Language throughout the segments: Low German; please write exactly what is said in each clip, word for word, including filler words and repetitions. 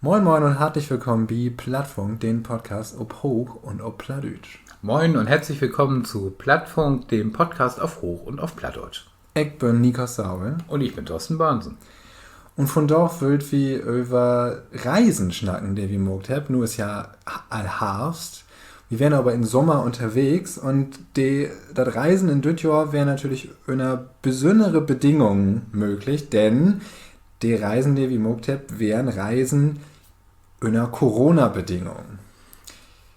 Moin, moin un hartlich willkamen bi Plattfunk, den Podcast op Hooch un op Plattdüütsch. Moin und herzlich willkommen zu Plattfunk, dem Podcast auf Hoch- und auf Plattdeutsch. Ik bün Nikos Saul. Un ik bün Thorsten Börnsen. Un vundaag wüllt wi över Reisen snacken, de wi maakt hebbt. Nu is ja all Harvst. Wi weren aver in Sommer ünnerwegens un de, dat Reisen in düt Johr weer natürlich ünner besünnere Bedingungen mööglich, denn de Reisen, de wi maakt hebbt, weren Reisen ünner Corona-Bedingungen.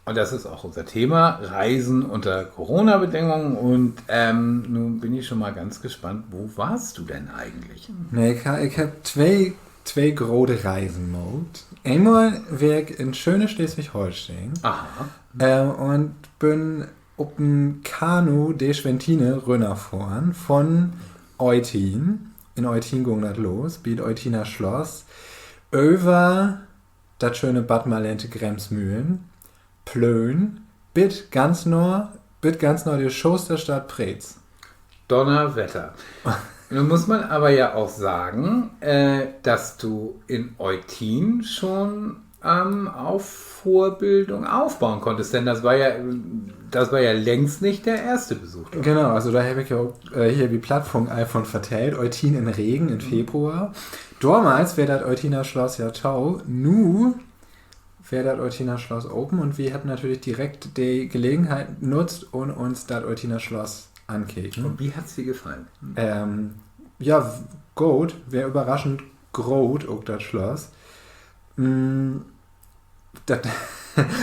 Und das ist auch unser Thema, Reisen unter Corona-Bedingungen. Und ähm, nun bin ich schon mal ganz gespannt, wo warst du denn eigentlich? Nee, ik, ha- ik hebb twee, twee grote Reisen maakt. Eenmal weer ik in schöne Sleswig-Holsteen. Aha. Äh, un bün op en Kanu de Schwentine rünnerfohren von Eutin. In Eutin gung dat los, bi dat Eutiner Slott. Över dat schöne Bad Marlente Grenzmühlen, Plön, bit ganz na, bit ganz na de Schoosterstadt Preetz. Donnerwetter. Nun muss man aber ja auch sagen, äh, dass du in Eutin schon ähm, auf Vorbildung aufbauen konntest, denn das war ja, das war ja längst nicht der erste Besuch dort. Genau, also dor heff ik ja ok, äh, hier bi Plattfunk al von vertellt, Eutin in Regen in Februar. Domals weer dat Eutiner Slott ja to, nu weer dat Eutiner Slott open un wi hebbt natürlich direkt de Gelegenheit nutzt un uns dat Eutiner Slott ankeken. Und wie hat's dir gefallen? Ähm, ja, w- goot, weer överraschend groot, ok dat Slott. Mm, dat,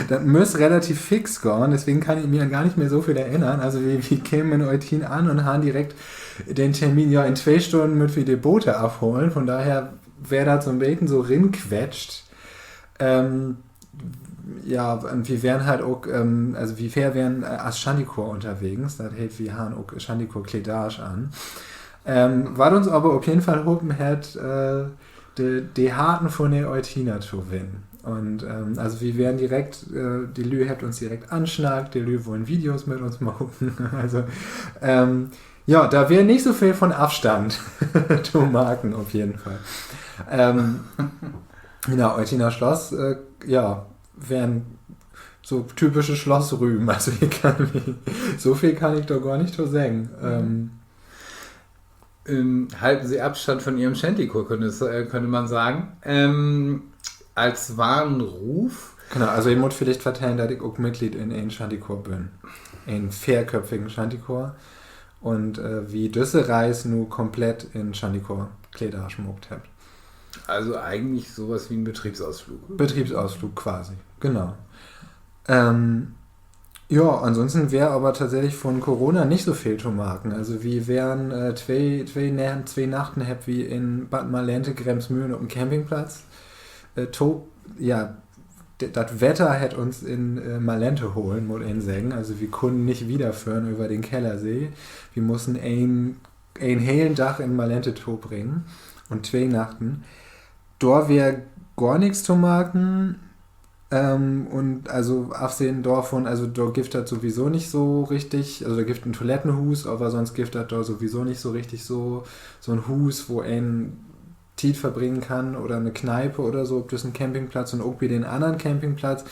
dat müss relativ fix gahn, deswegen kann ik mi an gar nich mehr so veel erinnern. Also wi, wi kemen in Eutin an un harrn direkt den Termin, ja, in twee Stünnen mööt wi de Bote afholen. Von daher weer dat so 'n beten so rinquetscht. Ähm, ja, un wi weren halt ok, ähm, also wi veer weren äh, as Schantikor ünnerwegens, dat heet, wi harrn ok Schantikor-Kledaasch an. Ähm, wat uns aver op jeden Fall holpen hett, äh, de, de Harten von de Eutiner to winnen. Un ähm, also wi weren direkt, äh, de Lüüd hebbt uns direkt ansnackt, de Lüüd wullen Videos mit uns maken. Also ähm, ja, dor weer nich so veel von Afstand to maken, op jeden Fall. Ähm, na, Eutiner Slott, äh, ja, weren so typische Slottrüüm. Also ik kann, so veel kann ik dor gor nich to seggen. Ähm, Ähm, halten Sie Abstand von Ihrem Schantikor, könnte, es- äh, könnte man sagen. Ähm, als Warnruf. Genau, also ik mutt villicht vertellen, dat ik ok Mitglied in en Schantikor bün. En veerköppigen Schantikor. Un äh, wi düsse Reis nu komplett in Schantikor-Kledaasch maakt hebbt. Also eigentlich sowas wie ein Betriebsausflug. Betriebsausflug quasi, genau. Ähm, ja, ansonsten weer aver tatsächlich von Corona nich so veel to marken. Also wi weren äh, twee, twee, Nä- twee Nachten hebbt wi in Bad Marlente Grenzmühlen op en Campingplatz äh, to, ja, d- dat Wetter hett uns in äh, Marlente holen, mutt een seggen. Also wi kunnen nich wiederföhren över den Kellersee. Wi mussen en, en helen Dag in Marlente tobringen un twee Nachten. Dor weer gor nix to marken. Ähm, un also afsehn dorvon, also dor gifft dat sowieso nich so richtig, also dor gifft en Toilettenhuus, aver sonst gifft dat dor sowieso nich so richtig so, so 'n Huus, wo een Tiet verbringen kann oder 'ne Kneipe oder so op düssen Campingplatz un ok bi den annern Campingplatz.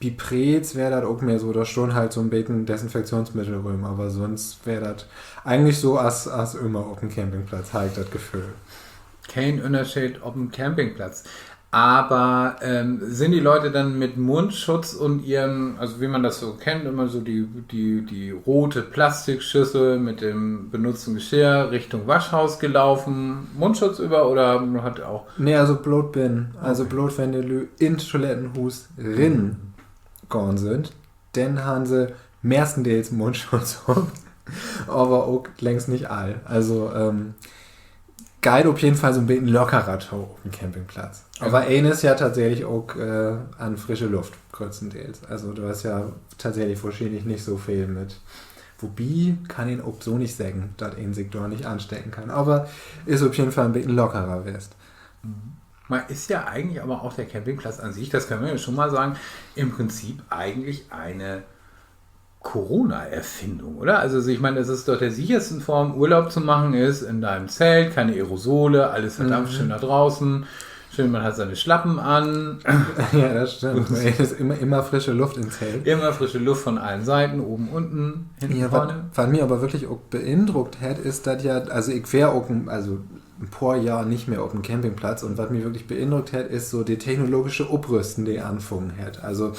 Bi Preetz weer dat ok mehr so, dor stunn halt so 'n beten Desinfektionsmiddel rüm, aver sonst weer dat eigentlich so as, as ümmer op en Campingplatz, harr ik dat Geföhl. Keen Ünnerscheed op en Campingplatz. Aber ähm, sind die Leute dann mit Mundschutz und ihren, also wie man das so kennt, immer so die, die, die rote Plastikschüssel mit dem benutzten Geschirr Richtung Waschhaus gelaufen, Mundschutz über oder hat auch Nee, also bloot binnen. Also Okay. Bloot, wenn de Lüüd in't Toilettenhuus rin gahn sünd, denn harrn se mehrstendeels Mundschutz op. Aver ok längst nich all. Also, ähm, geiht op jeden Fall so 'n beten lockerer to op 'n Campingplatz. Ja. Aver een is ja tatsächlich ok äh, an frische Luft, gröttstendeels. Also, dor is ja tatsächlich wohrschienlich nich so veel mit. Wobi, kann een ok so nich seggen, dat een sik dor nich anstecken kann. Aver is op jeden Fall 'n beten lockerer west. Man ist ja eigentlich aber auch der Campingplatz an sich, das können wir ja schon mal sagen, im Prinzip eigentlich eine Corona-Erfindung, oder? Also ich meine, es ist doch der sichersten Form, Urlaub zu machen, ist in deinem Zelt, keine Aerosole, alles verdammt Mhm. schön da draußen. Schön, man hat seine Schlappen an. Ja, dat stimmt. Immer, immer frische Luft in't Zelt. Immer frische Luft von allen Seiten, oben, unten, hinten, vorne. Wat mi aver wirklich ok beindruckt hett, is, dat ja, also ik weer ok, also en poor Johr nich mehr op en Campingplatz, un wat mi wirklich beindruckt hett, is so de technologische Oprüsten, de anfungen hett. Also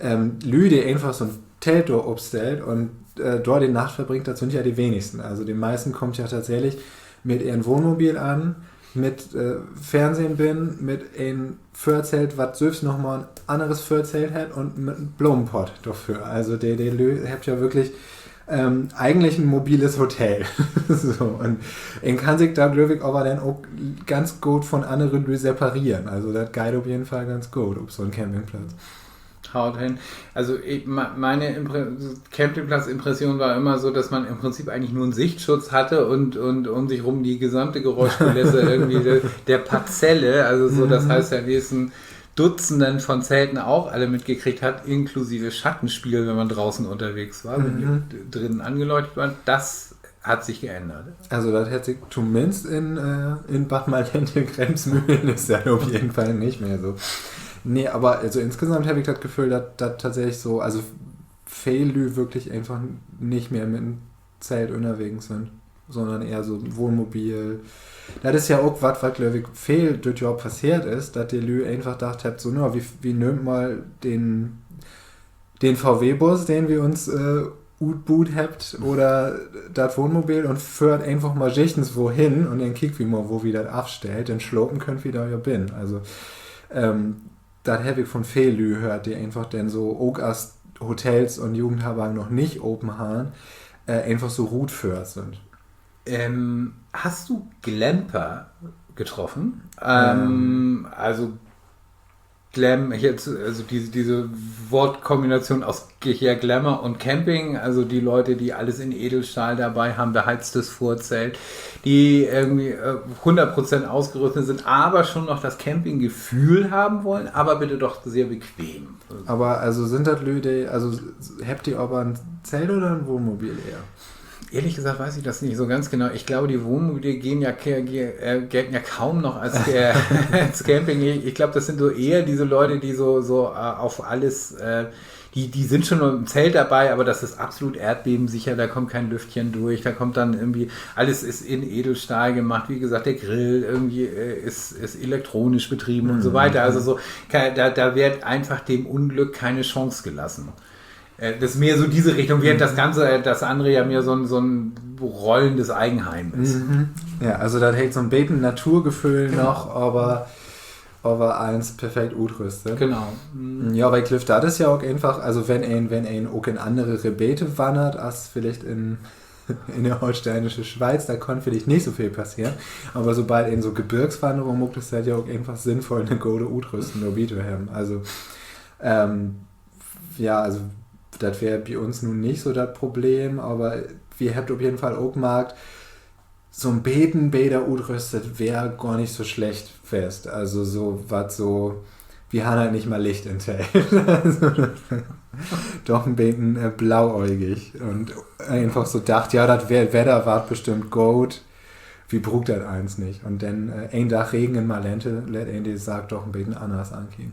Lüüd, de eenfach so'n Telt dor opstellt un dor de Nacht verbringt, dat sünd ja de wenigsten. Also de meisten kaamt ja tatsächlich mit ehren Wohnmobil an, mit Fernsehn binnen, mit en Vörzelt, wat sülvst noch mal en anneres Vörzelt hett, un mit en Blomenpott dorför. Also de, de Lüüd hebbt ja wirklich eigentlich en mobiles Hotel. So, un een kann sik dor, glööv ik, aver denn ok ganz goot von annere Lüüd separeren. Also dat geiht op jeden Fall ganz goot op so'n Campingplatz. Haut hen. Also meine Campingplatz-Impression war immer so, dass man im Prinzip eigentlich nur einen Sichtschutz hatte und, und um sich rum die gesamte Geräuschkulisse irgendwie der, der Parzelle, also so, das heißt ja, wie es ein Dutzenden von Zelten auch alle mitgekriegt hat, inklusive Schattenspiel, wenn man draußen unterwegs war, wenn die drinnen angeleuchtet waren, das hat sich geändert. Also dat hett sik tominnst in, in Bad Marlente-Kremsmühlen is dat op jeden Fall nich mehr so. Nee, aver also insgesamt heff ik dat Geföhl, dat dat tatsächlich so, also veel Lüüd würklich eenfach nich mehr mit en Zelt ünnerwegens sünd, sünnern ehr so Wohnmobil. Dat is ja ok wat, wat, glööv ik, veel düt Johr passeert is, dat de Lüüd eenfach dacht hebbt, so, na, wi nehmt mal den den V W-Bus, den wi uns utbuut hebbt, oder dat Wohnmobil un föhrt eenfach mal jichtenswo hen un denn kiekt wi mal, wo wi dat afstellt, denn slapen köönt wi dor ja binnen. Also dat heff ik von veel Lüüd höört, de eenfach denn so ok as Hotels un Jugendherbergen noch nich open harrn, eenfach so rutföhrt sünd. Hast du Glamper getroffen? Also Glam, hier, also diese, diese Wortkombination aus Gehär Glamour und Camping, also die Leute, die alles in Edelstahl dabei haben, beheiztes Vorzelt, die irgendwie äh, hundert Prozent ausgerüstet sind, aber schon noch das Campinggefühl haben wollen, aber bitte doch sehr bequem. Aver also sünd dat Lüüd, de, also hebbt de aver en Zelt oder en Wohnmobil ehr? Ehrlich gesagt weiß ich das nicht so ganz genau. Ich glaube, die Wohnmobile gehen ja, gelten ja kaum noch als, als Camping. Ich glaube, das sind so eher diese Leute, die so, so äh, auf alles, äh, die, die sind schon im Zelt dabei, aber das ist absolut erdbebensicher, da kommt kein Lüftchen durch, da kommt dann irgendwie, alles ist in Edelstahl gemacht, wie gesagt, der Grill irgendwie äh, ist, ist elektronisch betrieben und so weiter. Also so, da, da wird einfach dem Unglück keine Chance gelassen. Äh, dat is mehr so diese Richtung, während das Ganze, äh, das andere ja mehr so ein, so ein rollendes Eigenheim ist. Ja, also dat hett so 'n beten Naturgeföhl noch, aver, aver allens perfekt utrüstet. Genau. Ja, aver ik glööv, dat is ja ok eenfach, also wenn een, wenn een ok in annere Rebete wannert as villicht in, in de holsteinische Schweiz, dor kann villicht nich so veel passeren. Aver sobald een so Gebirgswannerung maakt, is dat ja ok eenfach sinnvoll, 'ne gode Utrüsten dorbi to hebben. Also, ähm, ja, also, dat weer bi uns nu nich so dat Problem, aver wi hebbt op jeden Fall ok markt, so 'n beten beter utrüstet weer gor nich so slecht west. Also, so wat so, wi harrn halt nich mal Licht in't Telt. Also, doch en beten äh, blauäugig un eenfach so dacht, ja, dat Wedder warrt bestimmt goot, wi bruukt dat allens nich. Un denn äh, een Dag Regen in Malente lett een de Saak doch en beten anners ankieken.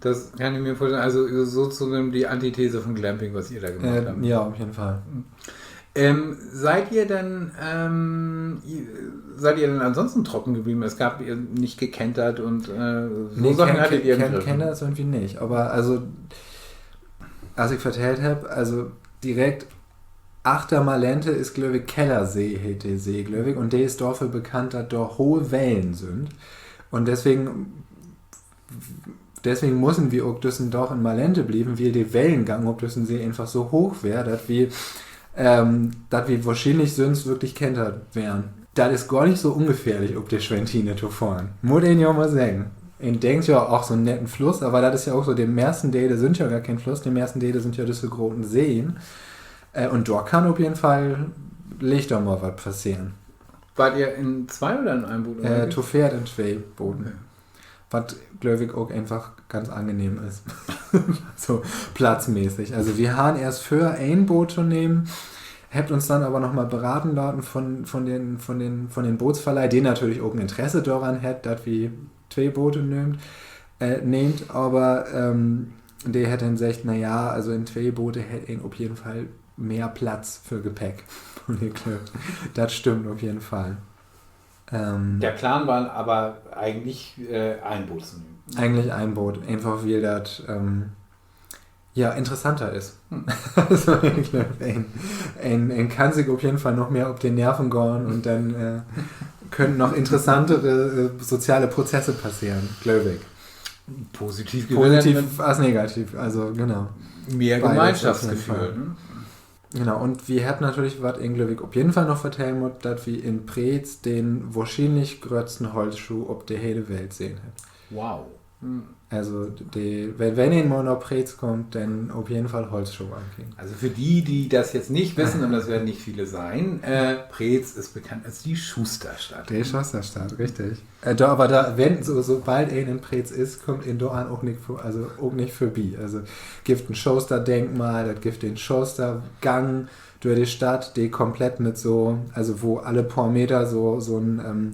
Das kann ich mir vorstellen. Also sozusagen die Antithese von Glamping, was ihr da gemacht habt. Ja, auf jeden Fall. Ähm, seid ihr denn, ähm, seid ihr denn ansonsten trocken geblieben? Es gab ihr nicht gekentert und äh, so Sachen hattet ihr im Griff. Kentert sünd wi nich, aver also, as ik vertellt hebb, also direkt achter Malente is, glööv ik, Kellersee heet de See, glööv ik, un de is dorför bekannt, dat dor hoge Wellen sünd. Un deswegen deswegen mussen wi ok düssen Dag in Malente blieven, wiel de Wellengang op düssen See eenfach so hooch weer, dat wi, ähm, dat wi wohrschienlich sünst würklich kentert weren. Dat is gor nich so ungefährlich, op de Schwentine to fohren. Mutt een ja mal seggen. Een denkt ja, ach, so 'n netten Fluss, aver dat is ja ok so, de mehrsten Dele sünd ja gor keen Fluss, de mehrsten Dele sünd ja düsse groten Seen. Äh, un dor kann op jeden Fall lichter mal wat passeren. Wart ihr in zwei oder in einem Boot unterwegs? Äh, to veert in twee Booten. Wat, glööv ik, ok eenfach ganz angenehm is. So platzmäßig. Also, wi harrn eerst vör, een Boot to nehmen, Hebbt uns denn aver noch mal beraden laten von, von den, von den, von den Bootsverleih, de natürlich ok en Interesse doran hett, dat wi twee Boote nehmt, äh, nehmt, aver, ähm, de hett denn seggt, na ja, also in twee Boote hett een op jeden Fall mehr Platz för Gepäck. Un ik glööv, dat stimmt op jeden Fall. Ähm, De Plan weer aver egentlich, äh, een Boot to nehmen. Egentlich een Boot, eenfach wiel dat, ähm, ja, interessanter is. Also, ik glööv, een, een, een kann sik op jeden Fall noch mehr op de Nerven gahn un denn, äh, köönt noch interessantere, äh, soziale Prozesse passeren, glööv ik. Positiv, positiv as negativ, also genau. Mehr Gemeinschaftsgefühl, ne? Genau, un wi hebbt natürlich, wat een, glööv ik, op jeden Fall noch vertellen mutt, dat wi in Preetz den wohrschienlich gröttsten Holtschuh op de hele Welt sehn hebbt. Wow. Also, de, wenn, wenn een mal na Preetz kummt, denn op jeden Fall Holtschuh ankieken. Also für die, die das jetzt nicht wissen, und das werden nicht viele sein, äh, Preetz ist bekannt als die Schusterstadt. De Schusterstadt, richtig. Äh, dor, aver dor, wenn, so, sobald een in Preetz is, kummt een dor an ok nich vör-, also ok nich vörbi. Also, gifft en Schoosterdenkmal, dat gifft den Schoostergang dör de Stadt, de komplett mit so, also wo alle poor Meter so, so 'n, ähm,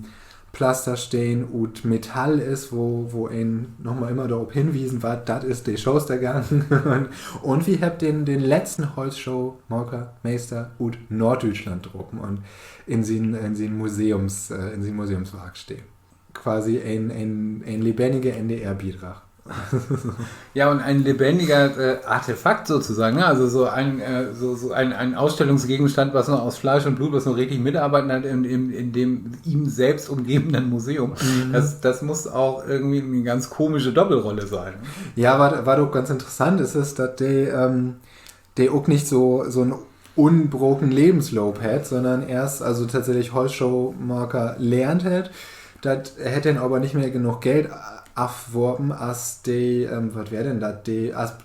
Plastersteen ut Metall is, wo, wo een noch mal immer dorop henwiesen warrt, dat is de Schoostergang. Un, un wi hebbt den, den letzten Holtschuhmaker, Meester ut Norddüütschland drapen un in sien, in sien Museums-, äh, in sien Museumswarksteed. Quasi en, en, en lebendige N D R-Bidrag. Ja, und ein lebendiger, äh, Artefakt sozusagen, ne? Also so ein, äh, so, so ein, ein Ausstellungsgegenstand, was noch aus Fleisch und Blut, was noch richtig Mitarbeiter hat in, in, in dem ihm selbst umgebenen Museum. Mhm. Das, das muss auch irgendwie eine ganz komische Doppelrolle sein, ne? Ja, wat, wat ok ganz interessant is, is, dat de, ähm, de ok nich so, so 'n unbroken Levensloop hett, sünnern eerst also tatsächlich Holtschuhmaker lehrt hett. Dat hett denn aver nich mehr genoog Geld afworpen, as de, ähm, wat weer denn dat, de, as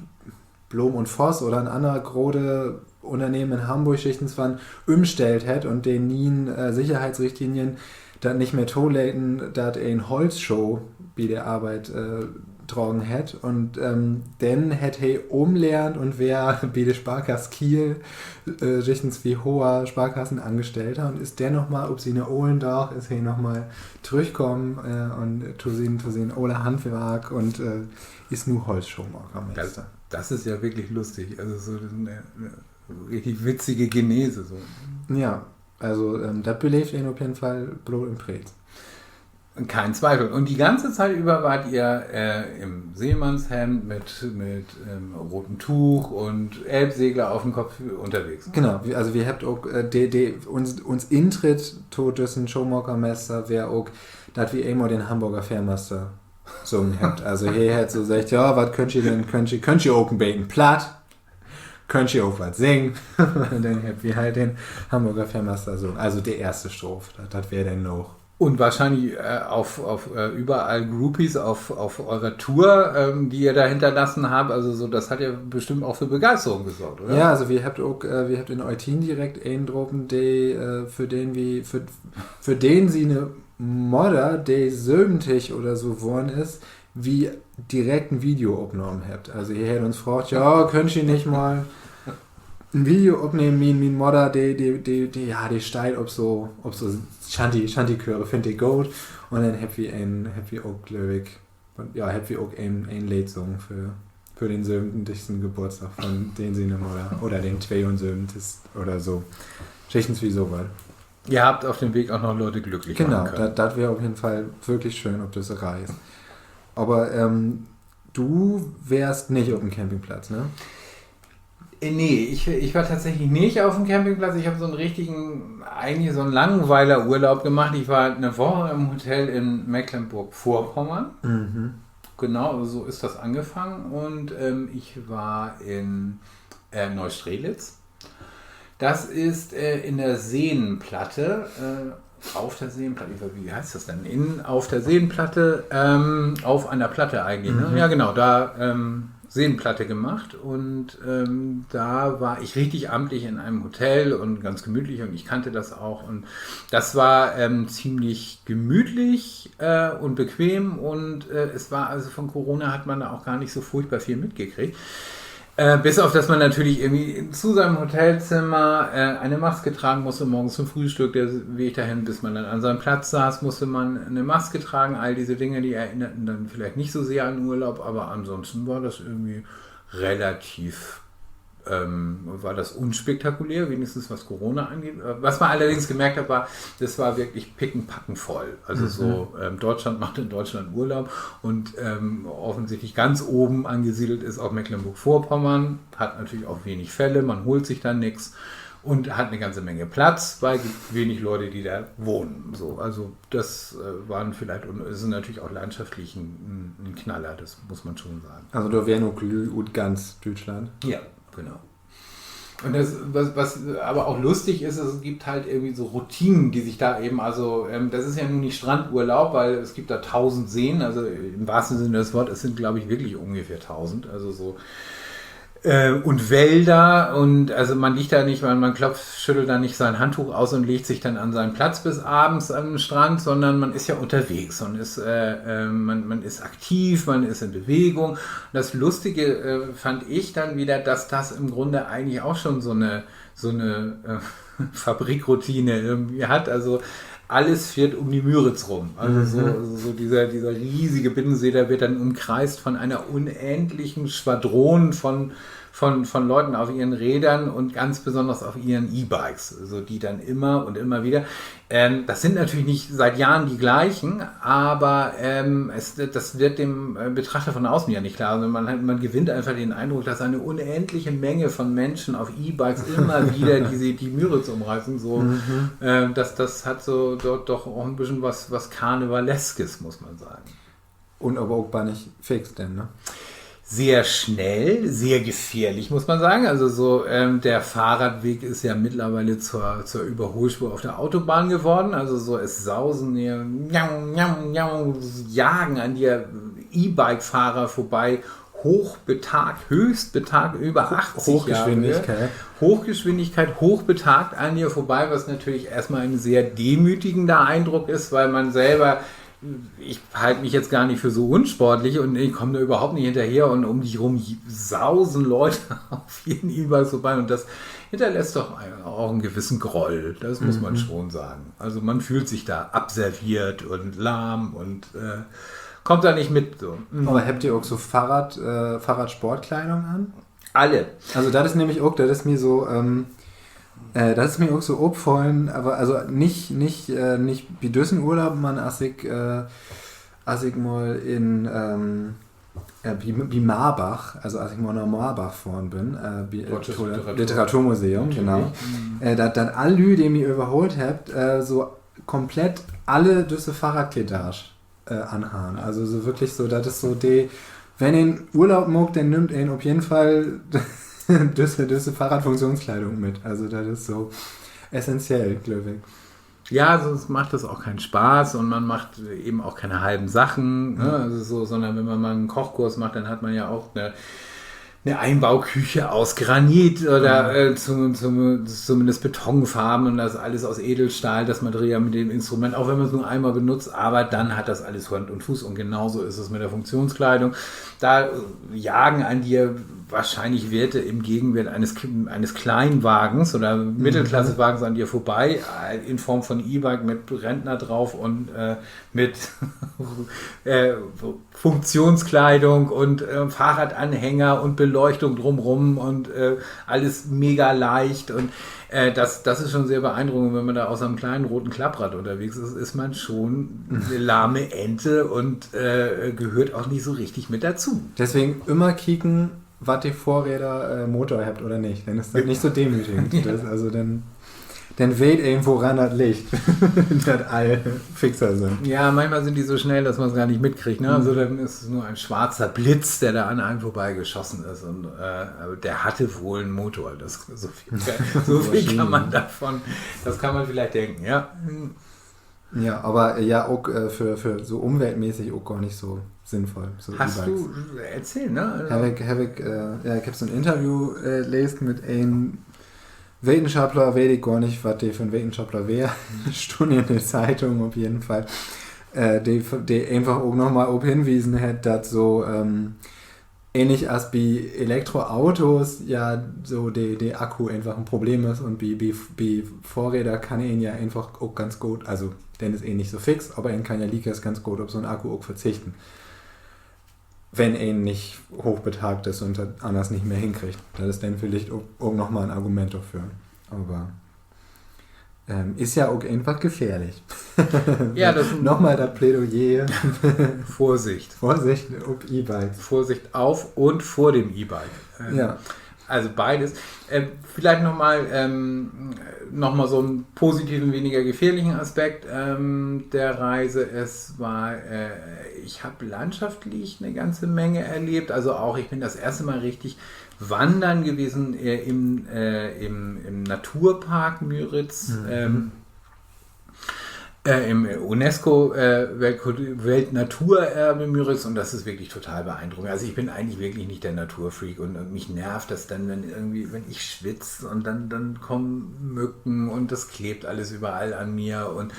Blohm un Voss oder en anner grote Ünnernehmen in Hamborg jichtenswann ümstellt hett un de ne'en, äh, Sicherheitsrichtlinien dat nich mehr toleten, dat en Holtschuh bi de Arbeit, äh, dragen hett. Un, ähm, denn hett he ümlehrt un weer bi de Sparkass Kiel, äh, jichtens as hoher Sparkassenangestellter un is denn noch mal op siene olen Daag, is he noch mal trüchkamen, äh, un to sien, to sien ole Handwark un, äh, is nu Holtschuhmakermeester. Das, das ist ja wirklich lustig. Also so eine, eine richtig witzige Genese, so. Ja, also, ähm, dat beleevt een op jeden Fall bloot in Preetz. Kein Zweifel. Und die ganze Zeit über wart ihr, äh, im Seemannshemd mit, mit, ähm, rotem Tuch und Elbsegler auf dem Kopf unterwegs? Genau, wi, also wi hebbt ok, äh, de, de, uns, uns Intritt to düssen Schohmakermester weer ok, dat wi eenmal den Hamborger Fährmeister sungen hebbt. Also he hett so seggt: Ja, wat köönt ji denn, köönt ji, köönt ji ok en beten Platt? Köönt ji ok wat singen? Un denn hebbt wi halt den Hamborger Fährmeister sungen. Also de eerste Stroph, dat, dat weer denn noch. Und wahrscheinlich, äh, auf, auf, äh, überall Groupies auf, auf eurer Tour, ähm, die ihr da hinterlassen habt. Also so, das hat ja bestimmt auch für Begeisterung gesorgt, oder? Ja, also wi hebbt ok, äh, wi hebbt in Eutin direkt een drapen, de, äh, för den wi, för, för den siene Modder, de söventig oder so worrn is, wi direkt en Video opnahmen hebbt. Also he hett uns fraagt: Ja, köönt ji nich mal en Video opnehmen? Mien, mien Modder, de, de, de, de, ja, de steiht op so, op so Shanty, Shantychöre, finnt de goot. Un denn hebbt wi en, hebbt wi ok, glööv ik, ja, hebbt wi ok en, en Leed sungen för, för den söventigsten Geburtsdag von den siene Modder. Oder den tweeunsöventigsten oder so. Jichtens wie so wat. Ihr habt auf dem Weg auch noch Leute glücklich machen können. Genau, dat, dat weer op jeden Fall würklich schöön op düsse Reis. Aver, ähm, du weerst nich op en Campingplatz, ne? Äh, nee, ich, ich war tatsächlich nicht auf dem Campingplatz. Ich hab so einen richtigen, eigentlich so einen Langweiler-Urlaub gemacht. Ich war eine Woche im Hotel in Mecklenburg-Vorpommern. Mhm. Genau, so ist das angefangen. Und, ähm, ich war in, äh, Neustrelitz. Das ist, äh, in der Seenplatte, äh, auf der Seenplatte, wie, wie heißt das denn? In, auf der Seenplatte, ähm, auf einer Platte eigentlich, ne? Mhm. Ja, genau, da, ähm, Seenplatte gemacht und, ähm, da war ich richtig amtlich in einem Hotel und ganz gemütlich und ich kannte das auch und das war, ähm, ziemlich gemütlich, äh, und bequem und, äh, es war, also von Corona hat man da auch gar nicht so furchtbar viel mitgekriegt. Äh, bis auf, dass man natürlich irgendwie zu seinem Hotelzimmer, äh, eine Maske tragen musste, morgens zum Frühstück, der Weg dahin, bis man dann an seinem Platz saß, musste man eine Maske tragen. All diese Dinge, die erinnerten dann vielleicht nicht so sehr an Urlaub, aber ansonsten war das irgendwie relativ, ähm, war das unspektakulär, wenigstens was Corona angeht. Äh, was man allerdings gemerkt hat, war, das war wirklich pickenpackenvoll. Also so, ähm, Deutschland macht in Deutschland Urlaub und, ähm, offensichtlich ganz oben angesiedelt ist auch Mecklenburg-Vorpommern, hat natürlich auch wenig Fälle, man holt sich da nichts und hat eine ganze Menge Platz, weil es gibt wenig Leute, die da wohnen. So, also das, äh, waren vielleicht, und es ist natürlich auch landschaftlich ein, ein, ein Knaller, das muss man schon sagen. Also dor weren ok Lüüd ut ganz Düütschland. Ja, genau. Und das, was, was aber auch lustig ist, es gibt halt irgendwie so Routinen, die sich da eben, also, ähm, das ist ja nun nicht Strandurlaub, weil es gibt da tausend Seen, also im wahrsten Sinne des Wortes, es sind, glaube ich, wirklich ungefähr tausend, also so, äh, und Wälder und also man liegt da nicht, man, man klopft, schüttelt da nicht sein Handtuch aus und legt sich dann an seinen Platz bis abends an den Strand, sondern man ist ja unterwegs und ist, äh, äh, man, man ist aktiv, man ist in Bewegung. Und das Lustige, äh, fand ich dann wieder, dass das im Grunde eigentlich auch schon so eine, so eine, äh, Fabrikroutine irgendwie hat. Also alles fährt um die Müritz rum. Also so, mhm, also so dieser, dieser riesige Binnensee, der wird dann umkreist von einer unendlichen Schwadron von, von, von Leuten auf ihren Rädern und ganz besonders auf ihren E-Bikes, so die dann immer und immer wieder. Ähm, das sind natürlich nicht seit Jahren die gleichen, aber, ähm, es, das wird dem, äh, Betrachter von außen ja nicht klar, sondern man hat, man gewinnt einfach den Eindruck, dass eine unendliche Menge von Menschen auf E-Bikes immer wieder die, die Müritz umreißen, so, mhm, äh, das, das hat so dort doch auch ein bisschen was, was Karnevaleskes, muss man sagen. Un aver ok bannig fix denn, ne? Sehr schnell, sehr gefährlich, muss man sagen. Also so, ähm, der Fahrradweg ist ja mittlerweile zur, zur Überholspur auf der Autobahn geworden. Also so, es sausen hier, njau, njau, njau, jagen an dir E-Bike-Fahrer vorbei, hochbetagt, höchst betagt, über achtzig Jahre. Hochgeschwindigkeit. Hochgeschwindigkeit, hochbetagt an dir vorbei, was natürlich erstmal ein sehr demütigender Eindruck ist, weil man selber, ich halte mich jetzt gar nicht für so unsportlich und ich komme da überhaupt nicht hinterher und um dich rum sausen Leute auf jeden E-Bikes vorbei und das hinterlässt doch einen, auch einen gewissen Groll, das muss man schon sagen. Also man fühlt sich da abserviert und lahm und, äh, kommt da nicht mit, so. Mhm. Aver hebbt ji ok so Fahrrad-, äh, Fahrradsportkleidung an? Alle. Also dat is nämlich ok, dat is mi so, ähm, äh, dat is mi ok so opfallen, aver also nich, nich, äh, nich bi düssen Urlaub, man as ik, äh, as ik mal in, ähm, äh, bi, bi Marbach, also as ik mal na Marbach fohren bün, äh, bi, äh, Literaturmuseum, genau. Mhm. Äh, dat, dat all Lüüd, de mi överhoolt hebbt, äh, so komplett alle düsse Fahrradkledaasch äh, anharrn. Also so wirklich so, dat is so de, wenn een Urlaub maakt, denn nimmt een op jeden Fall düsse, düsse Fahrradfunktionskleidung mit. Also dat is so essentiell, glööv ik. Ja, sonst macht das auch keinen Spaß und man macht eben auch keine halben Sachen, ne? Also so, sondern wenn man mal einen Kochkurs macht, dann hat man ja auch eine eine Einbauküche aus Granit oder, äh, zum, zum, zumindest Betonfarben und das alles aus Edelstahl, das Material mit dem Instrument, auch wenn man es nur einmal benutzt, aber dann hat das alles Hand und Fuß und genauso ist es mit der Funktionskleidung. Da, äh, jagen an dir wahrscheinlich Werte im Gegenwert eines, eines Kleinwagens oder Mittelklassewagens an dir vorbei, äh, in Form von E-Bike mit Rentner drauf und, äh, mit, äh, Funktionskleidung und, äh, Fahrradanhänger und Beleuchtung drumrum und, äh, alles mega leicht. Und, äh, das, das ist schon sehr beeindruckend. Wenn man da auf so einem kleinen roten Klapprad unterwegs ist, ist man schon eine lahme Ente und, äh, gehört auch nicht so richtig mit dazu. Deswegen immer kieken, wat de Fohrräder, äh, Motor hebbt oder nich. Denn is dat nich so demütigend. Dat, also denn, denn weet een, woran dat liggt, dat all Fixer sünd. Ja, manchmal sind die so schnell, dass man's gar nicht mitkriegt, ne? Also dann ist es nur ein schwarzer Blitz, der da an einem vorbeigeschossen ist. Und, äh, aber der hatte wohl einen Motor. Das, so viel, so viel kann man davon, das kann man vielleicht denken, ja. Ja, aver, äh, ja, ok, äh, för, för so umweltmäßig ok gor nich so sinnvoll, so E-Bikes. Hast du, erzähl, ne? Also heff ik, heff ik, äh, ja, ik heff so 'n Interview, äh, leest mit en Wetenschappler, weet ik gor nich, wat de för 'n Wetenschappler weer. Stunn in de Zeitung op jeden Fall. Äh, de, de eenfach ok noch mal op henwiesen hett, dat so, ähm, Ähnlich as bi Elektroautos ja so de, de Akku eenfach en Problem is un bi, bi, bi Fohrräder kann een ja eenfach ok ganz goot, also denn is een nich so fix, aver een kann ja liekers ganz goot op so'n Akku ok verzichten, wenn een nich hoochbetagt is un dat anners nich mehr henkriggt. Dat is denn villicht ok, ok noch mal en Argument dorför. Aver ähm, is ja ok eenfach gefährlich. Ja, dat noch mal dat Plädoyer. Vorsicht. Vorsicht op E-Bikes. Vorsicht auf und vor dem E-Bike. Ähm, ja. Also beides. Ähm, vielleicht noch mal, ähm, noch mal so einen positiven, weniger gefährlichen Aspekt, ähm, der Reise. Es war, äh, ich habe landschaftlich eine ganze Menge erlebt. Also auch, ich bin das erste Mal richtig wandern gewesen, äh, im, äh, im, im Naturpark Müritz, mhm, ähm, äh, im UNESCO, äh, Weltkultur-, Weltnaturerbe Müritz, und das ist wirklich total beeindruckend. Also ich bin eigentlich wirklich nicht der Naturfreak und, und mich nervt das dann, wenn irgendwie, wenn ich schwitze und dann, dann kommen Mücken und das klebt alles überall an mir und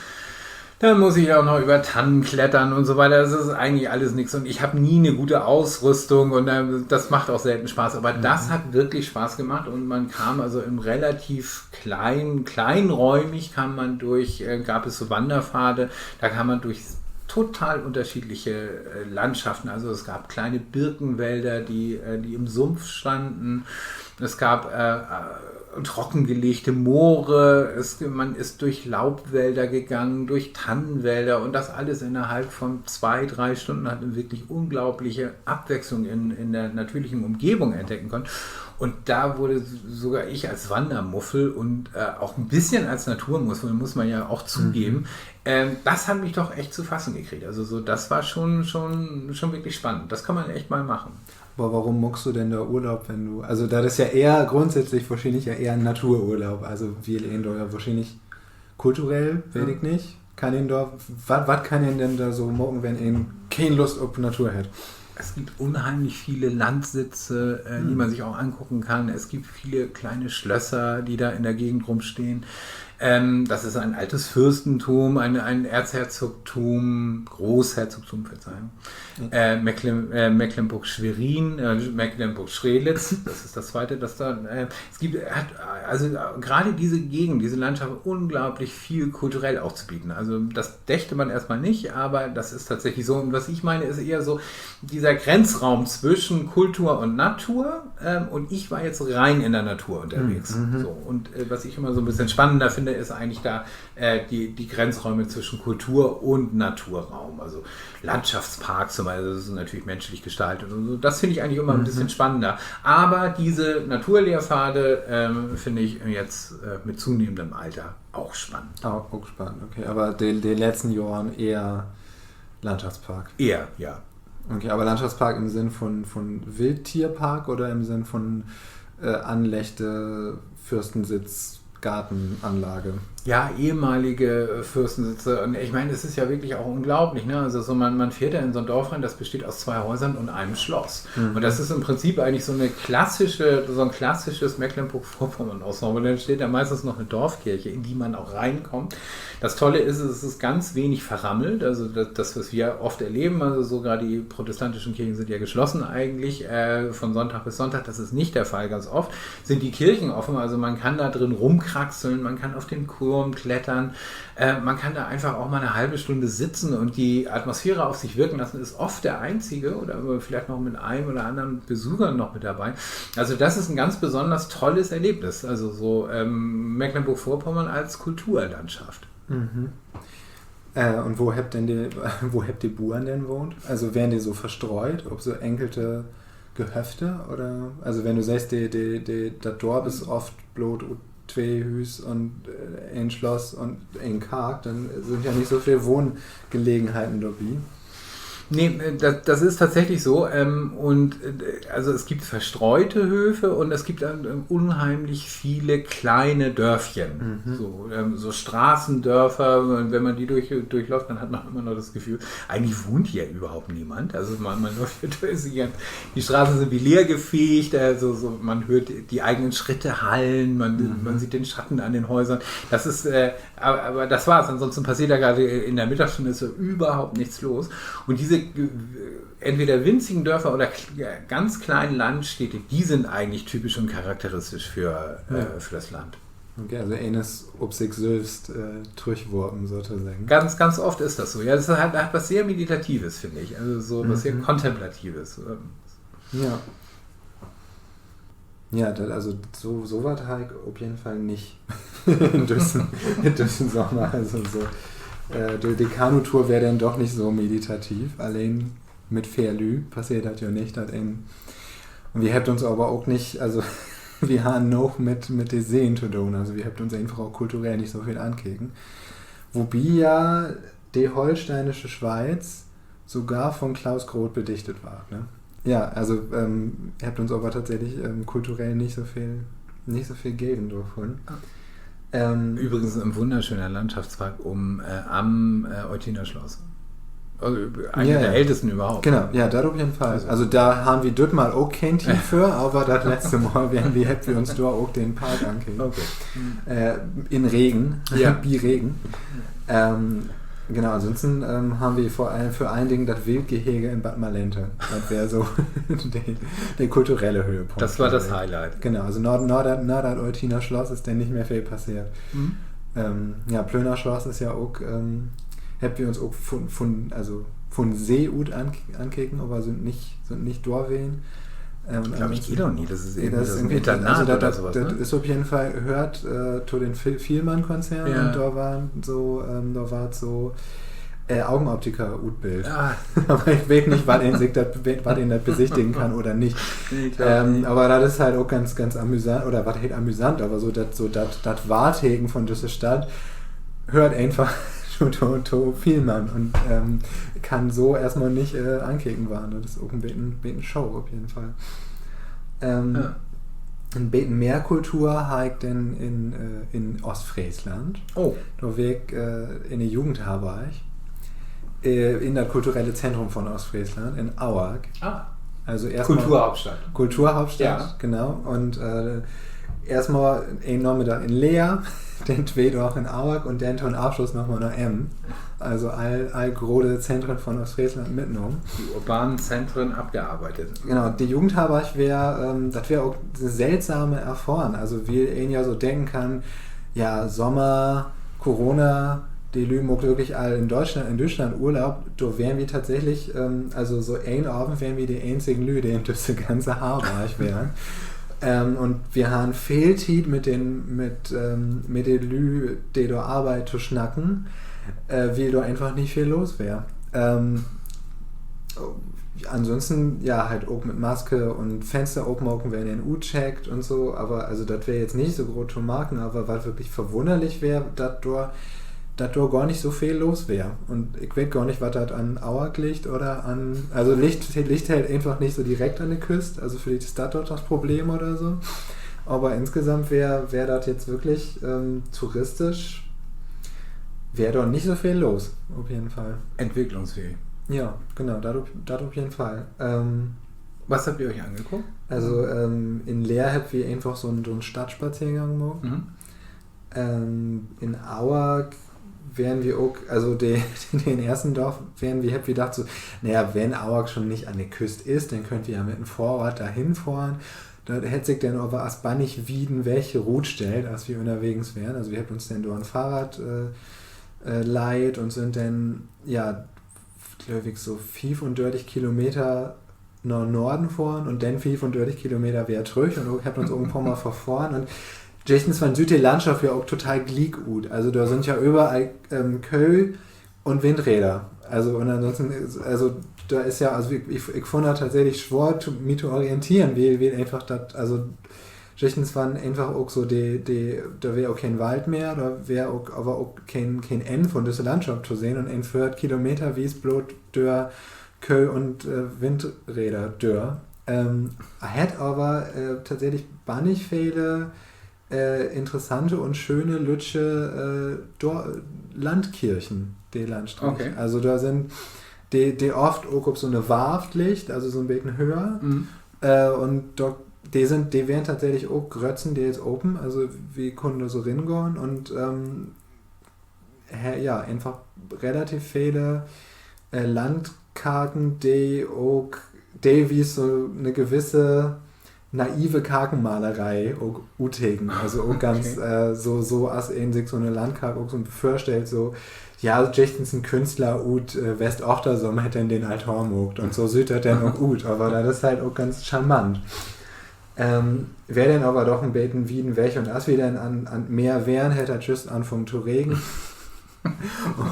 dann muss ich auch noch über Tannen klettern und so weiter. Das ist eigentlich alles nichts. Und ich habe nie eine gute Ausrüstung und, äh, das macht auch selten Spaß. Aber das hat wirklich Spaß gemacht und man kam also im relativ klein, kleinräumig kam man durch, äh, gab es so Wanderpfade, da kam man durch total unterschiedliche, äh, Landschaften. Also es gab kleine Birkenwälder, die, äh, die im Sumpf standen. Es gab, äh, äh, trockengelegte Moore, es, man ist durch Laubwälder gegangen, durch Tannenwälder und das alles innerhalb von zwei, drei Stunden hat eine wirklich unglaubliche Abwechslung in, in der natürlichen Umgebung entdecken können. Und da wurde sogar ich als Wandermuffel und, äh, auch ein bisschen als Naturmuffel, muss man ja auch zugeben, ähm, das hat mich doch echt zu fassen gekriegt. Also so, das war schon, schon, schon wirklich spannend. Das kann man echt mal machen. Aver warum maakst du denn dor Urlaub, wenn du, also dat is ja ehr grundsätzlich wohrschienlich ja ehr en Natururlaub, also wiel een dor ja wohrschienlich kulturell, weet ik nich, kann een dor, wat, wat kann een denn dor so maken, wenn een keen Lust op Natur hett? Es gibt unheimlich viele Landsitze, äh, die man sich auch angucken kann. Es gibt viele kleine Schlösser, die da in der Gegend rumstehen. Ähm, das ist ein altes Fürstentum, ein, ein Erzherzogtum, Großherzogtum, Verzeihung. Äh, Mecklen-, äh, Mecklenburg-Schwerin, äh, Mecklenburg-Strelitz, das ist das zweite, das da, äh, es gibt, hat, also, äh, gerade diese Gegend, diese Landschaft, unglaublich viel kulturell auch zu bieten. Also, das dächte man erstmal nicht, aber das ist tatsächlich so. Und was ich meine, ist eher so dieser Grenzraum zwischen Kultur und Natur. Ähm, und ich war jetzt rein in der Natur unterwegs. Mhm. So, und, äh, was ich immer so ein bisschen spannender finde, ist eigentlich da, äh, die, die Grenzräume zwischen Kultur und Naturraum. Also Landschaftsparks zum Beispiel, das ist natürlich menschlich gestaltet und so. Das finde ich eigentlich immer ein bisschen spannender. Aber diese Naturlehrpfade, ähm, finde ich jetzt, äh, mit zunehmendem Alter auch spannend. Ah, ok spannend, okay. Aver de, de letzten Johren ehr Landschaftspark? Eher, ja. Okay, aver Landschaftspark im Sinn von, von Wildtierpark oder im Sinn von, äh, anlegte Fürstensitz-Gartenanlage? Ja, ehemalige, äh, Fürstensitze. Und ich meine, es ist ja wirklich auch unglaublich, ne? Also so, man, man fährt ja in so ein Dorf rein, das besteht aus zwei Häusern und einem Schloss. Mhm. Und das ist im Prinzip eigentlich so eine klassische, so ein klassisches Mecklenburg-Vorpommern-Ensemble. Dann steht da meistens noch eine Dorfkirche, in die man auch reinkommt. Das Tolle ist, es ist ganz wenig verrammelt. Also das, das, was wir oft erleben, also sogar die protestantischen Kirchen sind ja geschlossen eigentlich, äh, von Sonntag bis Sonntag. Das ist nicht der Fall. Ganz oft sind die Kirchen offen. Also man kann da drin rumkraxeln, man kann auf den Turm klettern, äh, man kann da einfach auch mal eine halbe Stunde sitzen und die Atmosphäre auf sich wirken lassen, ist oft der einzige oder vielleicht noch mit einem oder anderen Besucher noch mit dabei. Also das ist ein ganz besonders tolles Erlebnis. Also so, ähm, Mecklenburg-Vorpommern als Kulturlandschaft. Mhm. Äh, un wo hebbt denn de, wo hebbt de Buern denn wahnt? Also weren de so verstreut op so enkelte Gehöfte? Oder, also wenn du seggst, de, de, de, dat Dorp is oft bloot ut twee Hüüs un, äh, een Slott un een Kark, denn sünd ja nich so veel Wohngelegenheiten dorbi. Nee, äh, das, das ist tatsächlich so. Ähm, und, äh, also es gibt verstreute Höfe und es gibt, ähm, unheimlich viele kleine Dörfchen. Mhm. So, ähm, so Straßendörfer. Und wenn man die durch, durchläuft, dann hat man immer noch das Gefühl, eigentlich wohnt hier überhaupt niemand. Also man, man läuft hier durch, die Straßen sind wie leer gefegt, also so, man hört die eigenen Schritte hallen, man, mhm, man sieht den Schatten an den Häusern. Das ist, äh, Aber, aber das war's. Ansonsten passiert da gerade in der Mittagsstunde ist so überhaupt nichts los. Und diese entweder winzigen Dörfer oder kl-, ganz kleinen Landstädte, die sind eigentlich typisch und charakteristisch für, äh, für das Land. Okay, also een is op sik sülvst, äh, trüchworpen sotoseggen. Ganz, ganz oft ist das so. Ja, das hat, hat was sehr Meditatives, finde ich. Also so was sehr Kontemplatives. Ähm, ja. Ja, dat, also so, so wat harr ik op jeden Fall nich in düssen, in düssen Sommer. Also so, äh, de, de Kanutour weer denn doch nich so meditativ. Alleen mit veer Lüüd passeert dat ja nich, dat een, un wi hebbt uns aver ok nich, also, wi harrn noog mit, mit de Seen to doon. Also, wi hebbt uns eenfach ok kulturell nich so veel ankeken. Wobi ja de holsteinische Schweiz sogar von Klaus Groth bedichtet ward, ne? Ja, also, ähm, hebbt uns aver tatsächlich, ähm, kulturell nich so veel, nich so veel geven dorvun. Übrigens ein wunderschöner Landschaftspark um, äh, am, äh, Eutiner Schloss. Also, äh, einer der ältesten überhaupt. Genau, ja, dat op jeden Fall. Also, dor harrn wi dütmal ok keen Tiet för, aver dat letzte Mal weren wi, hebbt wi uns dor ok den Park ankeken. Äh, in Regen, bi Regen. Ähm, genau, ansonsten, ähm, harrn wi vör all-, vör allen Dingen dat Wildgehege in Bad Malente. Dat weer so de, de kulturelle Höhepunkt. Genau, also na, na dat, na dat Eutiner Sloss is denn nich mehr veel passeert. Ähm, ja, Plöner Sloss is ja ok, ähm, hebbt wi uns ok vun, vun, also vun See ut an-, ankeken, aver sünd nich, sünd nich dor ween. Ähm, Glaub ich, geht doch nie. Das ist irgendwie so ein Internat oder sowas, ne? Dat is op jeden Fall, höört, äh, to den Fielmann-Konzern un dor warrt so, ähm, dor warrt so, äh, Augenoptiker utbildt. Aver ik weet nich, wat een sik dat, wat een dat besichtigen kann oder nich. Aver dat is halt ok ganz, ganz amüsant, oder wat heet amüsant, aver so dat, so dat, dat Wahrteken von düsse Stadt höört eenfach to, to, to Fielmann un, ähm, kann so eerstmal nich, äh, ankeken warrn. Dat is ok en beten, beten schöön op jeden Fall. En beten mehr Kultur harr ik denn in, äh, in Oostfreesland. Dor weer ik, äh, in de Jugendherberg, äh, in dat kulturelle Zentrum von Oostfreesland, in Auerk. Also eerstmal Kulturhauptstadt. Kulturhauptstadt, genau. Un, äh, eerstmal een Namiddag in Leer, denn twee Daag in Auerk un denn to'n Afsluss noch mal na Emden. Also all, all grote Zentren von Oostfreesland mitnahmen. Die urbanen Zentren abgearbeitet. Genau, de Jugendherberg weer, ähm, dat weer ok 'ne seltsame Erfohren. Also, wiel een ja so denken kann, ja, Sommer, Corona, de Lüüd maakt würklich all in Düütschland, in Düütschland Urlaub, dor weren wi tatsächlich, ähm, also so een Avend weren wi de eenzigen Lüüd, de in düsse ganze Herberg weren. Ähm, un wi harrn veel Tiet mit den, mit, ähm, mit de Lüüd, de dor arbeidt, to snacken, äh, wiel dor eenfach nich veel los weer. Ähm, ansonsten, ja, halt ok mit Maske un Fenster opmaken, wenn een utcheckt un so, aver also dat weer jetzt nich so groot to marken, aver wat würklich verwunnerlich weer, dat dor, dat dor gor nich so veel los weer. Un ik weet gor nich, wat dat an Auerk liggt oder an, also liggt, liggt halt eenfach nich so direkt an de Küst, also villicht is dat dor dat Problem oder so. Aver insgesamt weer, weer dat jetzt würklich, ähm, touristisch weer dor nich so veel los, op jeden Fall. Entwicklungsfähig. Ja, genau, dat op, dat op jeden Fall. Ähm, Was habt ihr euch angeguckt? Also, ähm, in Leer hebbt wi eenfach so 'n, so 'n Stadtspaziergang maakt. Ähm, in Auerk weren wi ok, also de, den eersten Dag weren wi, hebbt wi dacht so, na ja, wenn Auerk schon nich an de Küst is, denn köönt wi ja mit en Fohrrad dorhen fohren. Dat hett sik denn aver as bannig wieden Weg rutstellt, as wi ünnerwegens weren. Also wi hebbt uns denn dor en Fohrrad, äh, äh, leiht un sünd denn, ja, glööv ik, so fiefundörtig Kilometer na Norden fohren un denn fiefundörtig Kilometer weer trüch un ok, hebbt uns ok en poor Mal verfohren un jichtenswann süht de Landschaft ja ok total gliek ut. Also dor sünd ja överall, ähm, Köh un Windräder. Also, un ansonsten, also, dor is ja, also, ik, ik, ik funn dat tatsächlich swoor, to, mi to orienteren, wiel, wiel eenfach dat, also, jichtenswann eenfach ok so de, de, dor weer ok keen Wald mehr, dor weer ok, aver ok keen, keen Enn von düsse Landschaft to sehn un een föhrt Kilometer wies bloot dör Köh un, äh, Windräder dör. Ähm, hett aver, äh, tatsächlich bannig vele, äh, interessante un schöne lüttje, äh, Dor-, Landkirchen, de Landstrich. Also dor sünd de, de oft ok op so 'ne Warft liggt, also so 'n beten höher. Äh, un dor, de sünd, de weren tatsächlich ok gröttstendeels open, also wi kunnen dor so ringahn un, ähm, he-, ja, eenfach relativ vele, äh, Land- Karken, de ok, de wiest so 'ne gewisse naive Karkenmaleree ok utteken. Also ok ganz, äh, so, so as een sik so 'ne Landkark ok so vörstellt, so, ja, jichtens en Künstler ut, äh, West-Ochtersum hett denn den Altar maakt. Un so süht dat denn ok ut. Aver dat is halt ok ganz charmant. Ähm, weer denn aver doch en beten wieden weg. Un as wi denn an, an't Meer weren, hett dat jüst anfungen to regen.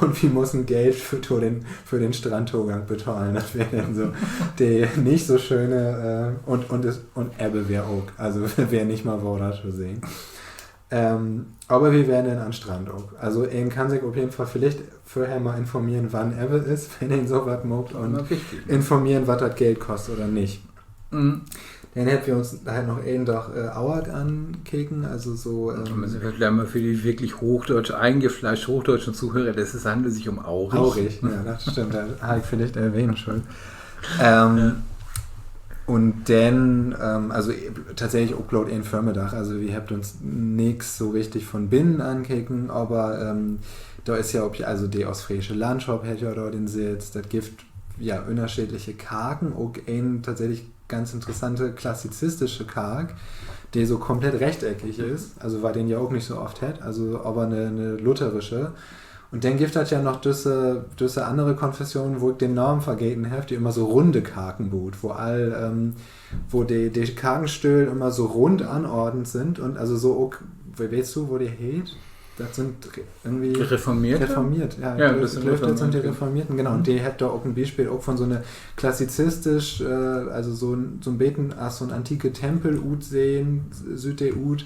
Un wi mussen Geld för, to den, för den Strandtogang betahlen. Dat weer denn so de nich so schöne, äh, un, un, is, un Ebbe weer ok. Also weer nich mal Water to sehn. Ähm, aver wi weren denn an Strand ok. Also een kann sik op jeden Fall villicht vörher mal informeren, wann Ebbe is, wenn een so wat maakt, un informeren, wat dat Geld kost oder nich. Denn hebbt wi uns halt noch een Dag, äh, Auerk ankeken, also so, ähm, müssen wir vielleicht mal für die wirklich hochdeutsch, eingefleischten hochdeutschen Zuhörer, das ist, handelt sich um Aurich. Aurich, ja, dat stimmt, dat harr ik villicht erwähnen schullt. Ähm, un denn, ähm, also, äh, tatsächlich ok bloot en Vörmiddag, also wi hebbt uns nix so richtig von binnen ankeken, aver, ähm, dor is ja op, also de Oostfreesche Landschop hett ja dor den Sitz, dat gifft ja ünnerscheedliche Karken, ok en tatsächlich ganz interessante klassizistische Kark, de so komplett rechteckig is, also wat een ja ok nich so oft hett, also aver 'ne, 'ne lutherische. Un denn gifft dat ja noch düsse, düsse annere Konfession, wo ik den Naam vergeten heff, de ümmer so runde Karken buut, wo all, ähm, wo de, de Karkenstöhl ümmer so rund anordent sünd un also so ok, we-, weetst du, wo de heet? Dat sünd re-, irgendwie Reformierte? Reformiert, ja. Ja, ik glööv, dat sünd de Reformierten, genau. Un de hebbt dor ok en Bispeel ok von so 'ne klassizistisch, äh, also so 'n, so 'n beten as so 'n antike Tempel utsehn, süht de ut.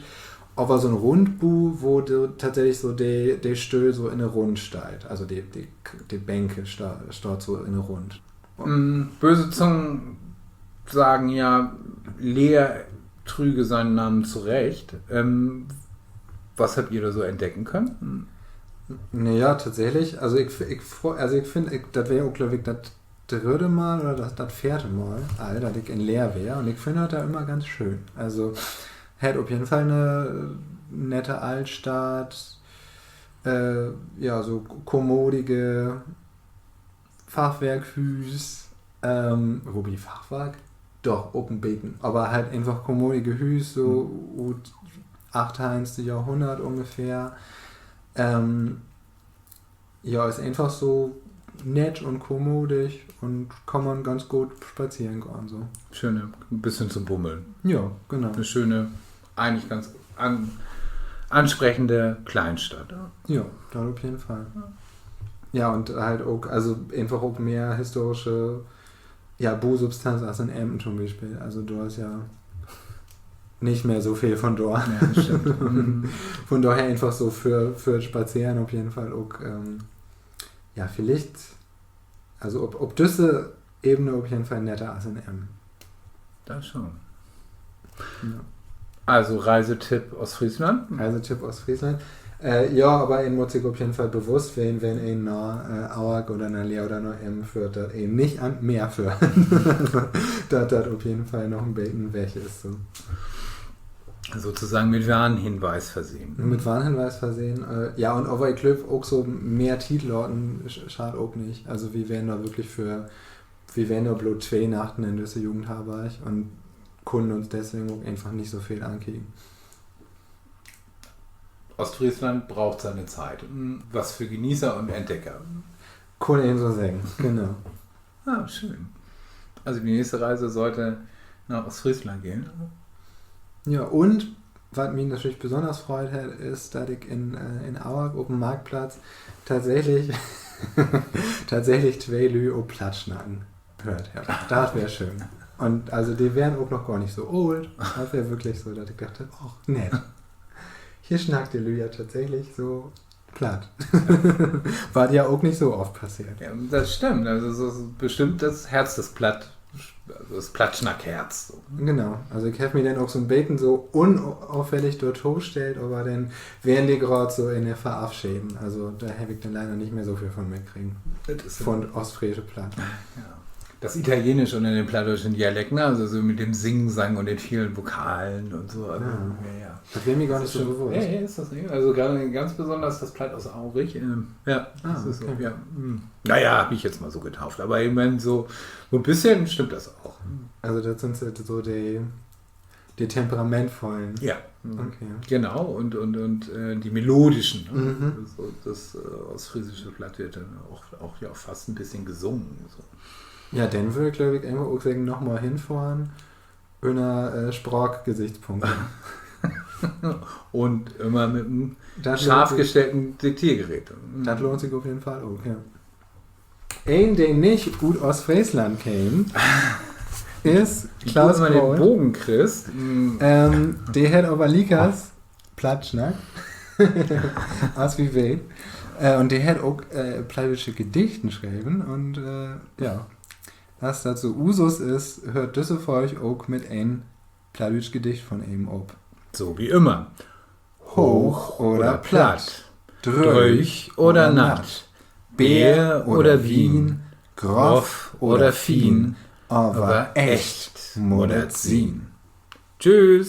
Aver so 'n Rundbu, wo de, tatsächlich so de, de Stöhl so in de Rund steiht. Also de, de, de Bänke sta-, staht so in de Rund. Böse Zungen sagen ja, Leer trüge seinen Namen zurecht. Ähm, was habt ihr da so entdecken können? Na ja, tatsächlich. Also ik, ik, also ik finn, ik, dat weer ok, glööv ik, dat drüdde Mal oder dat, dat veerte Mal al, dat ik in Leer weer. Un ik finn dat dor ümmer ganz schöön. Also, hett op jeden Fall 'ne nette Altstadt, äh, ja, so kommodige Fachwerkhüüs, ähm, wobi Fachwerk? Doch, ok en beten. Aver halt eenfach kommodige Hüüs, so ut achteihnste Johrhunnert ungefähr. Ähm, ja, is eenfach so nett un kommodig un kann man ganz goot spazeren gahn, so. Schöne, 'n bisschen zum Bummeln. Ja, genau. 'Ne schöne, eigentlich ganz an-, ansprechende Kleinstadt. Ja, dat op jeden Fall. Ja, un halt ok, also eenfach ok mehr historische, ja, Busubstanz as in Emden to'n Bispeel. Also dor is ja nich mehr so veel von dor. Ja, dat stimmt. Von dorher eenfach so för, för Spazeren op jeden Fall ok, ähm, ja, villicht, also op, op düsse Ebene op jeden Fall netter as in Emden. Dat schon. Ja. Also Reisetipp Ostfriesland? Reisetipp Ostfriesland. Äh, ja, aver een mutt sik op jeden Fall bewusst ween, wenn een na, äh, Auerk oder na Leer oder na Emden föhrt, dat een nich an't Meer föhrt. Dat dat op jeden Fall noch en beten weg is, so. Sozusagen mit Warnhinweis versehen. Mit Warnhinweis versehen, äh, ja, un aver ik glööv ok so mehr Tiet laten sch-, schaadt ok nich. Also wi weren dor würklich för, wi weren dor bloot twee Nachten in düsse Jugendharbarg un kunnen uns deswegen ok eenfach nich so veel ankieken. Ostfriesland braucht seine Zeit. Hm, was für Genießer und Entdecker. Kunn een so seggen, genau. Ah, schön. Also die nächste Reise sollte nach Ostfriesland gehen. Ja, un wat mi natürlich besonders freut hett, is, dat ik in, äh, in Auerk op 'n Marktplatz tatsächlich, tatsächlich twee Lüüd op Platt snacken höört heff. Dat weer schöön. Un also, de weren ok noch gor nich so oolt. Dat weer würklich so, dat ik dacht heff, och, nett. Hier snackt de Lüüd ja tatsächlich so Platt. Wat ja ok nich so oft passeert. Ja, dat stimmt. Also, dat is bestimmt dat Herz des Platt, also dat Plattsnackherz, so. Genau. Also, ik heff mi denn ok so 'n beten so unauffällig dorto stellt, aver denn weren de graad so in de Verafscheden. Also, dor heff ik denn leider nich mehr so veel von mitkregen. Von ostfreesche Platt. Ja. Das Italienische unter den plattdeutschen Dialekten, also so mit dem Singsang und den vielen Vokalen und so. Also, ja, ja. Dat weer mi gor nich so bewusst. Ja, ja, is dat nich? Also gra-, ganz besonders dat Platt ut Aurich. Ähm, ja, ah, das ist okay. Ja, hm. Naja, hab ich jetzt mal so getauft. Aber ich mein, so, so ein bisschen stimmt das auch. Also, dat sünd so de, de temperamentvollen. Ja. Okay. Genau, und, und, und äh, die melodischen, ne? Mhm. So das äh, ostfriesische Platt wird dann auch, auch ja fast ein bisschen gesungen. So. Ja, denn würd ik, glööv ik, eenfach ok seggen, nochmal hinfohren, ünner äh, Spraakgesichtspunkte. Und immer mit einem scharf gestellten Diktiergerät. Dat lohnt sik op jeden Fall ok, ja. Een, de nich ut Oostfreesland keem, is Klaus Groth. Bogen kriggst. Ähm, de hett aver liekers Platt snackt, as wi weet. Äh, un de hett ok äh, plattdüütsche Gedichten schreven. Un äh, ja, as dat so Usus is, höört düsse Folg ok mit een plattdüütsch Gedicht von em op. So wie immer. Hooch oder platt, dröög oder natt, Beer oder Wien, groff oder fien, aver echt mutt dat sien. Tschüss.